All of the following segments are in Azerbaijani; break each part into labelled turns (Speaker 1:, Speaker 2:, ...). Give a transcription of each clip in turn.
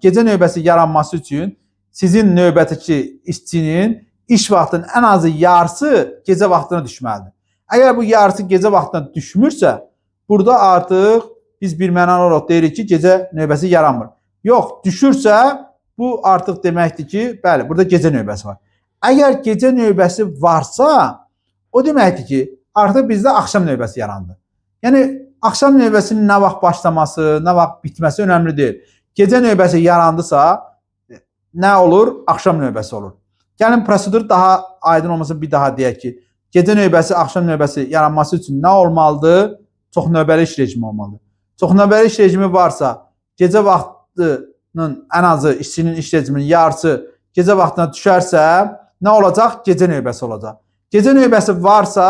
Speaker 1: Gecə növbəsi yaranması üçün sizin növbətdəki işçinin iş vaxtının ən azı yarısı gecə vaxtına düşməlidir. Əgər bu yarısı gecə vaxtına düşmürsə, burada artıq biz bir mənalı olaraq deyirik ki, gecə növbəsi yaranmır. Yox, düşürsə bu artıq deməkdir ki, bəli, burada gecə növbəsi var. Əgər gecə növbəsi varsa, o deməkdir ki, artıq bizdə axşam növbəsi yarandı. Yəni axşam növbəsinin nə vaxt başlaması, nə vaxt bitməsi önəmli deyil. Gecə növbəsi yarandısa, nə olur? Axşam növbəsi olur. Gəlin prosedur daha aydın olmasın bir daha deyək ki, gecə növbəsi, axşam növbəsi yaranması üçün nə olmalıdır? Çox növbəli iş rejimi olmalıdır. Çox növbəli iş rejimi varsa, gecə vaxtının ən azı işçinin iş rejiminin yarısı gecə vaxtına düşərsə, nə olacaq? Gecə növbəsi olacaq. Gecə növbəsi varsa,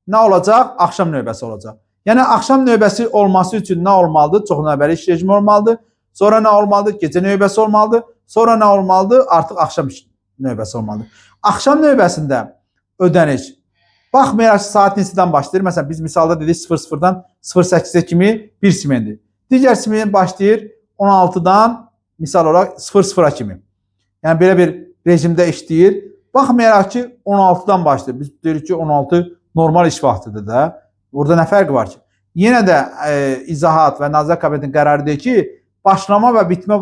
Speaker 1: nə olacaq? Axşam növbəsi olacaq. Yəni axşam növbəsi olması üçün nə olmalıdır? Çox növbəli iş rejimi olmalıdır. Sonra nə olmalıdır? Gecə növbəsi olmalıdır. Sonra nə olmalıdır? Artıq axşam növbəsi olmalıdır. Axşam növbəsində ödəniş baxmayaraq ki, saat neçədən başlayır? Məsələn, biz misalda dedik 00-dan 08-ə kimi bir smendir. Digər smen başlayır 16-dan misal olaraq 00-a kimi. Yəni belə bir rejimdə işləyir. Baxmayaraq ki, 16-dan başlayır. Biz deyirik ki, 16 normal iş vaxtıdır da. Burada nə fərqi var ki? Yenə də izahat və Nazirlər Kabinetinin qərarı deyir ki, başlama və bitmə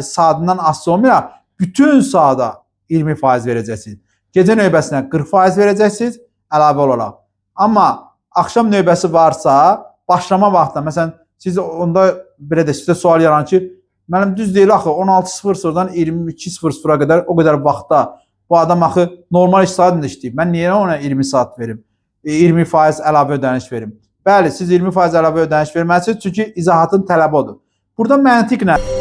Speaker 1: saatından asılı olmayaraq bütün saata 20% verəcəksiniz. Gecə növbəsinə 40% verəcəksiniz əlavə olaraq. Amma axşam növbəsi varsa, başlama vaxtında, məsələn, siz onda belə də sizdə sual yaranır ki, mənim düz deyil axı 16:00-dan 22:00-a qədər o qədər vaxtda bu adam axı normal iş saatında işləyib. Mən niyə ona 20 saat verim? 20% əlavə ödəniş verim. Bəli, siz 20% əlavə ödəniş verməlisiniz, çünki izahatın tələbi odur. Burada məntiq nə?